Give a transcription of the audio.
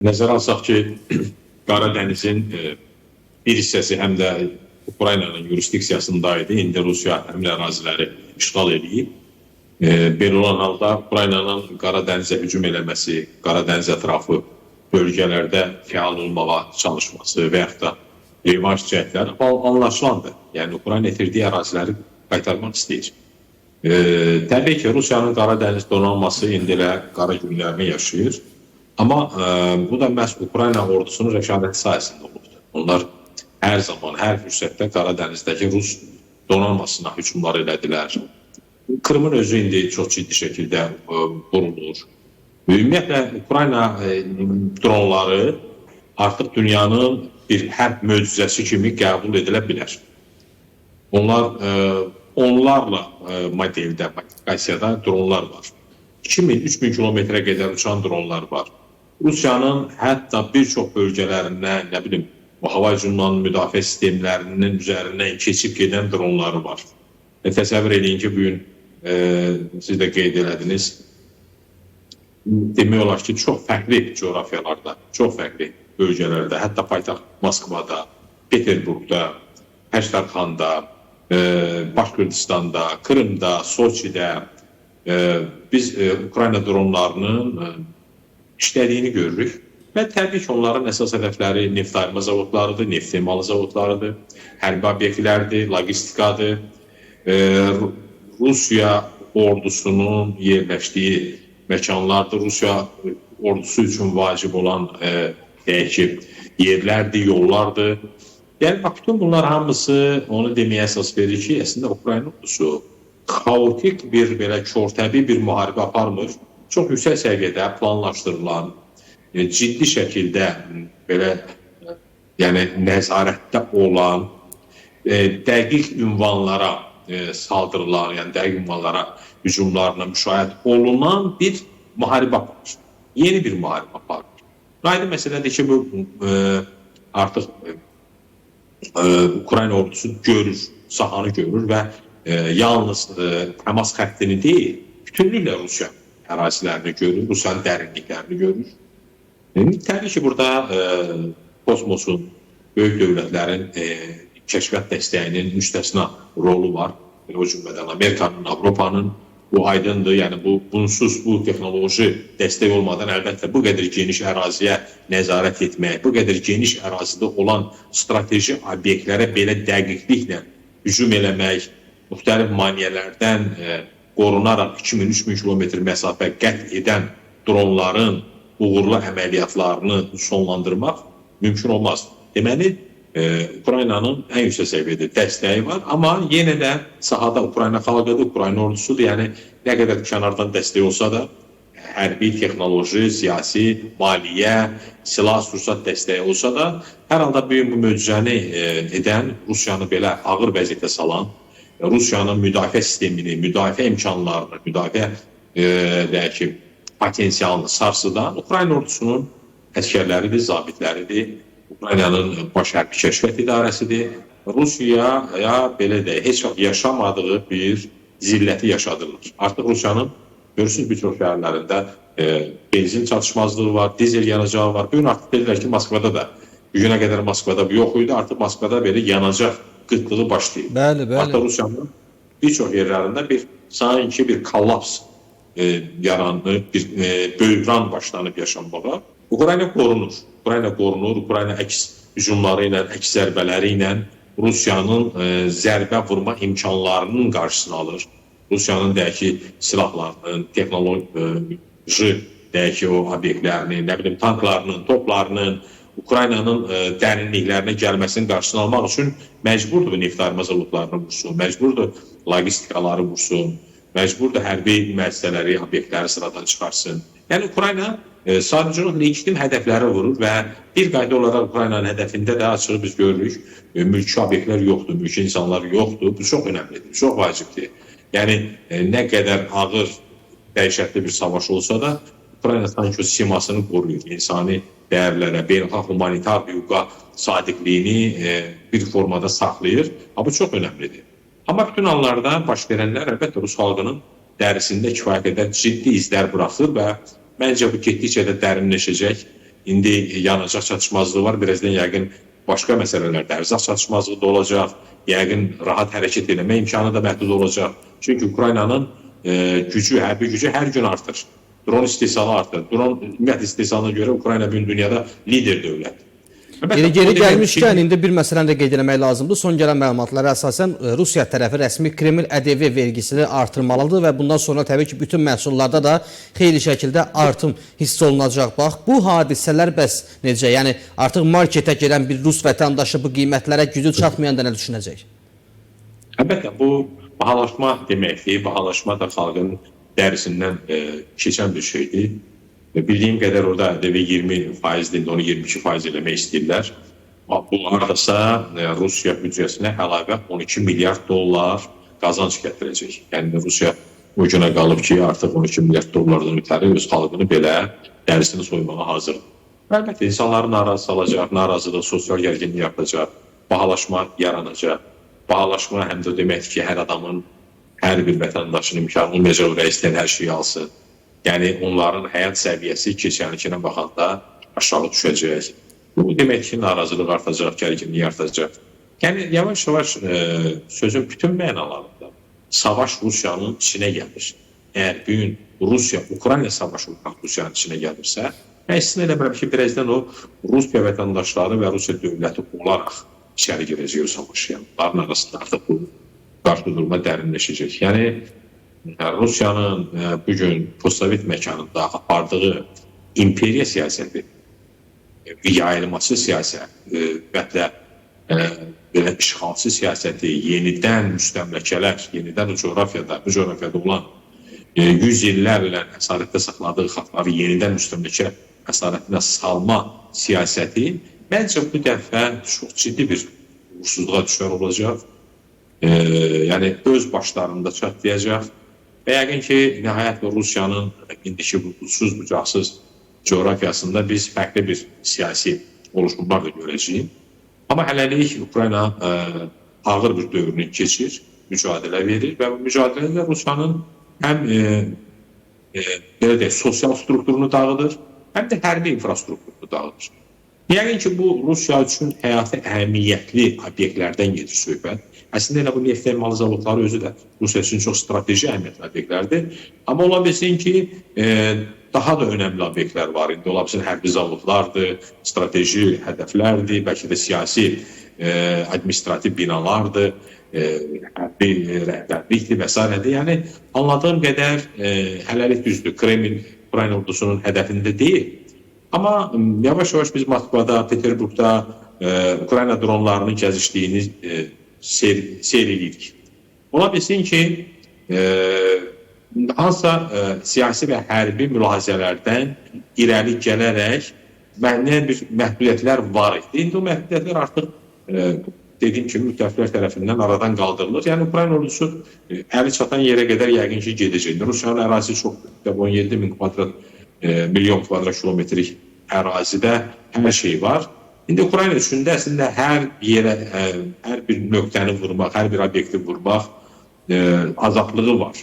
Nəzərə alsaq ki, Qara Dənizin bir hissəsi həm də Ukraynanın yurisdiksiyasındaydı. İndi Rusiya həmin əraziləri işğal edib. Belə olan halda Ukraynanın Qara Dənizə hücum eləməsi, Qara Dəniz ətrafı bölgələrdə fəal olmağa çalışması və yaxud da revanş cəhdləri anlaşılandır. Yəni Ukrayna itirdiyi əraziləri qaytarmaq istəyir. Təbii ki, Rusiyanın Qara Dəniz donanması indi elə qara günlərini yaşayır. Amma bu da məhz Ukrayna ordusunun rəşadəti sayəsində olubdur. Onlar hər zaman, hər fürsətdə Qara Dənizdəki Rus donanmasına hücumlar elədilər. Krımın özü indi çox ciddi şəkildə vurulur. Ümumiyyətlə Ukrayna dronları artıq dünyanın bir hərb möcüzəsi kimi qəbul edilə bilər. Onlar onlarla modeldə, modifikasiyada dronlar var. 2000-3000 kilometrə qədər uçan dronlar var. Rusiyanın hətta bir çox bölgələrindən, nə bilim, bu hava hücumundan müdafiə sistemlərinin üzərindən keçib gedən dronları var. Təsəvvür edin ki, bu gün siz də qeyd elədiniz, demək olar ki, çox fərqli coğrafiyalarda, çox fərqli bölgələrdə, hətta paytaxt Moskvada, Peterburqda, Həştərxanda, Başqırdistanda, Krımda, Soçidə biz Ukrayna dronlarının işlədiyini görürük. Və təbii ki, onların əsas hədəfləri neft ayırma zavodlarıdır, neft emalı zavodlarıdır, hərbi obyektlərdir, logistikadır. Rusiya ordusunun yerləşdiyi məkanlardır. Rusiya ordusu üçün vacib olan deyək ki, yerlərdir, yollardır. Yəni, bax, bütün bunlar hamısı onu deməyə əsas verir ki, əslində Ukrayna ordusu xaotik bir, belə kortəbi bir müharibə aparmır. Çox yüksək səviyyədə planlaşdırılan, ciddi şəkildə belə, yəni nəzarətdə olan, dəqiq ünvanlara saldırılan, yəni dəqiq ünvanlara hücumlarına müşayiət olunan bir müharibə aparır. Yeni bir müharibə aparır. Aydın məsələdir ki, bu artıq Ukrayna ordusu görür, sahanı görür və yalnız təmas xəttini deyil, bütünlüklə Rusiya ərazilərini görür, Rusiyanın dərinliklərini görür. Təbii ki, burada kosmosun, böyük dövlətlərin kəşfiyyat dəstəyinin müstəsna rolu var. O cümlədən Amerikanın, Avropanın, bu aydındır. Yəni bunsuz, bu texnoloji dəstək olmadan əlbəttə bu qədər geniş əraziyə nəzarət etmək, bu qədər geniş ərazidə olan strateji obyektlərə belə dəqiqliklə hücum eləmək, müxtəlif maneələrdən qorunaraq 2000-3000 kilometr məsafə qət edən dronların uğurlu əməliyyatlarını sonlandırmaq mümkün olmaz. Deməli, Ukraynanın ən yüksək səviyyədə dəstəyi var, amma yenə də sahada Ukrayna xalqıdır, Ukrayna ordusudur. Yəni, nə qədər kənardan dəstək olsa da, hərbi, texnoloji, siyasi, maliyyə, silah, sursat dəstəyi olsa da, hər halda bu gün bu möcüzəni edən, Rusiyanı belə ağır vəziyyətə salan, Rusiyanın müdafiə sistemini, müdafiə imkanlarını, müdafiə deyək ki, potensialını sarsıdan Ukrayna ordusunun əsgərləridir, zabitləridir, Ukraynanın Baş Hərbi Kəşfiyyat İdarəsidir. Rusiyaya belə deyək, heç vaxt yaşamadığı bir zilləti yaşadırlar. Artıq Rusiyanın görürsünüz bir çox şəhərlərində benzin çatışmazlığı var, dizel yanacağı var. Bugün artıq dedilər ki, Moskvada da, bugünə qədər Moskvada bu yox idi, artıq Moskvada belə yanacaq qıtlığı başlayıb. Bəli, bəli. Artıq Rusiyanın bir çox yerlərində bir sanki bir kollaps yarandı, bir böhran başlanıb yaşanmağa. Ukrayna qorunur. Ukrayna qorunur. Ukrayna əks hücumları ilə, əks zərbələri ilə Rusiyanın zərbə vurma imkanlarının qarşısını alır. Rusiyanın deyək ki, silahlarının, texnoloji deyək ki, o obyektlərinin, nə bilim, tanklarının, toplarının Ukraynanın dərinliklərinə gəlməsinin qarşısını almaq üçün məcburdur bu neft ayırma zavodlarını vursun, məcburdur logistikaları vursun, məcburdur hərbi müəssisələri, obyektləri sıradan çıxarsın. Yəni Ukrayna sadəcə olaraq legitim hədəfləri vurur və bir qayda olaraq Ukraynanın hədəfində də açığı biz görürük, mülki obyektlər yoxdur, mülki insanlar yoxdur. Bu çox önəmlidir, çox vacibdir. Yəni nə qədər ağır, dəhşətli bir savaş olsa da Ukrayna sanki o simasını qoruyur, insani dəyərlərə, beynəlxalq humanitar hüquqa sadiqliyini bir formada saxlayır. Ha, bu çox önəmlidir. Amma bütün anlarda baş verənlər əlbəttə Rus xalqının dərisində kifayət qədər ciddi izlər buraxır və məncə bu getdikcə də dərinləşəcək. İndi yanacaq çatışmazlığı var, birazdan yəqin başqa məsələlərdə ərzaq çatışmazlığı da olacaq, yəqin rahat hərəkət eləmə imkanı da məhdud olacaq. Çünki Ukraynanın gücü, hərbi gücü hər gün artır. Dron istehsalı artır. Dron ümumiyyətlə istehsalına görə Ukrayna bu gün dünyada lider dövlətdir. Geri gəlmişkən indi bir məsələni də qeyd eləmək lazımdır. Son gələn məlumatlara əsasən Rusiya tərəfi rəsmi Kreml ƏDV vergisini artırmalıdır və bundan sonra təbii ki, bütün məhsullarda da xeyli şəkildə artım hiss olunacaq. Bax, bu hadisələr bəs necə? Yəni artıq marketə gedən bir rus vətəndaşı bu qiymətlərə gücü çatmayanda nə düşünəcək? Əlbəttə, bu bahalaşma deməkdir. Bahalaşma da xalqın dərisindən keçən bir şeydir. Bildiyim qədər orada ƏDV 20%-dir, onu 22% eləmək istəyirlər. Bu hardasa Rusiya büdcəsinə əlavə 12 milyard dollar qazanc gətirəcək. Yəni Rusiya o günə qalıb ki, artıq 12 milyard dollardan ötəri öz xalqını belə dərisini soymağa hazırdır. Əlbəttə, insanları narazı salacaq, narazılıq, sosial gərginlik artacaq, bahalaşma yaranacaq. Bahalaşma həm də deməkdir ki, hər adamın, hər bir vətəndaşın imkanı olmayacaq ürək istəyən hər şeyi alsın. Yəni onların həyat səviyyəsi keçənkinə baxanda aşağı düşəcək. Bu demək ki, narazılıq artacaq, gərginlik artacaq. Yəni yavaş-yavaş sözün bütün mənalarında savaş Rusiyanın içinə gəlir. Əgər bu gün Rusiya-Ukrayna savaşı Rusiyanın içinə gəlirsə, mən istisna eləmirəm ki, birazdan o Rusiya vətəndaşları və Rusiya dövləti olaraq içəri girəcək o savaş. Yəni onların arasında artıq bu qarşı durma dərinləşəcək. Yəni Rusiyanın bugün postsovet məkanında apardığı imperiya siyasəti, yayılmaçı siyasət, ümumiyyətlə belə işğalçı siyasəti, yenidən müstəmləkələr, yenidən o coğrafiyada, bu coğrafiyada olan 100 illərlə əsarətdə saxladığı xalqları yenidən müstəmləkə əsarətinə salma siyasəti məncə bu dəfə çox ciddi bir uğursuzluğa düçar olacaq. Yəni öz başlarında çatlayacaq. Və yəqin ki, nəhayət Rusiyanın indiki bu uçsuz bucaqsız coğrafiyasında biz fərqli bir siyasi oluşumlar da görəcəyik. Amma hələlik Ukrayna ağır bir dövrünü keçir, mücadilə verir və bu mücadilədə Rusiyanın həm belə deyək, sosial strukturunu dağıdır, həm də hərbi infrastrukturunu dağıdır. Yəqin ki, bu Rusiya üçün həyati əhəmiyyətli obyektlərdən gedir söhbət. Əslində elə bu neft emalı zavodları özü də Rusiya üçün çox strateji əhəmiyyətli obyektlərdir. Amma ola bilsin ki, daha da önəmli obyektlər var. İndi ola bilsin hərbi zavodlardır, strateji hədəflərdir, bəlkə də siyasi administrativ binalardır, hərbi rəhbərlikdir və s. Yəni anladığım qədər hələlik düzdür. Kreml Ukrayna ordusunun hədəfində deyil. Amma yavaş-yavaş biz Moskvada, Peterburqda Ukrayna dronlarının gəzişdiyini seyr edirik. Ola bilsin ki, hansısa siyasi və hərbi mülahizələrdən irəli gələrək müəyyən bir məhdudiyyətlər var idi. İndi o məhdudiyyətlər artıq dediyim kimi müttəfiqlər tərəfindən aradan qaldırılır. Yəni Ukrayna ordusu əli çatan yerə qədər yəqin ki gedəcək. Rusiyanın ərazisi çox böyükdür. 17 min kvadrat milyon kvadrat kilometrik ərazidə hər şey var. İndi Ukrayna üçün də əslində hər yerə, hər bir nöqtəni vurmaq, hər bir obyekti vurmaq azadlığı var.